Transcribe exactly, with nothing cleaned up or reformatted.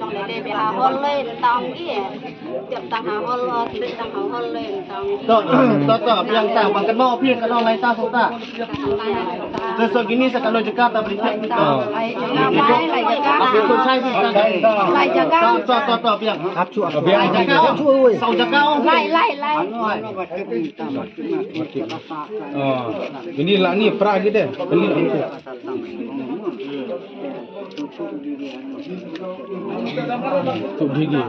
Long lele be ha hol lei tang ki. Tiap tang ha hol, tiap tang ha hol lei tang ki. To, to, to, biang ta, bang kan mau phi kan long lai ta song ta. Te so kini sa kan long jaka ta beri. Lai jaka, lai jaka. Te so chai phi ta. Lai jaka. To, to, to, to, biang. Hap chu, hap chu. Lai jaka. Hap chu, oi. Song jaka, oi. Lai, lai, lai. Ah, ini lah ni pra kita. Ini. Tu gigi.